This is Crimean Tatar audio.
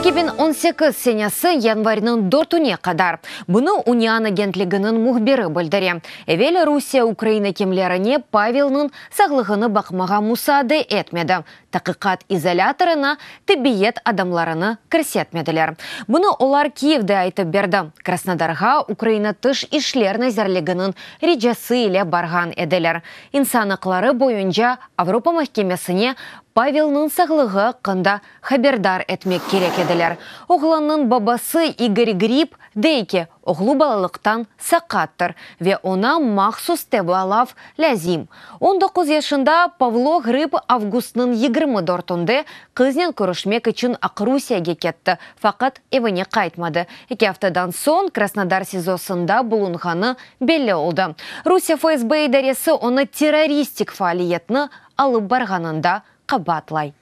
2018 senesi yanvarniñ dörtüne qadar. Bunı UNİAN agentliginiñ mühbiri bildire. Evel Rusiye ukrain akimlerine Pavelniñ sağlığını baqmağa musaade etmedi, taqiqat izolâtorına tibbiyet adamlarını kirsetmediler. Bunı olar Kiyevde aytıp berdi, Krasnodarğa Ukraina Tış işler nazirliginiñ ricası ile barğan ediler. İnsan aqları boyunca Avropa mahkemesine Pavelniñ sağlığı aqqında haberdar etmek kerek ediler. Oğlannıñ babası İgor Grib dey ki, oğlu balalıqtan saqattır ve oña mahsus tevalav lâzim. 19 yaşında Pavlo Grib avgustnıñ 24-ünde qıznen körüşmek içün Aqrusiyege ketti, faqat evine qaytmadı. Eki aftadan soñ Krasnodar SİZOsında bulunğanı belli oldı. Rusiye FSB idaresi onı terroristik faaliyetni alıp barğanında qabaatlay.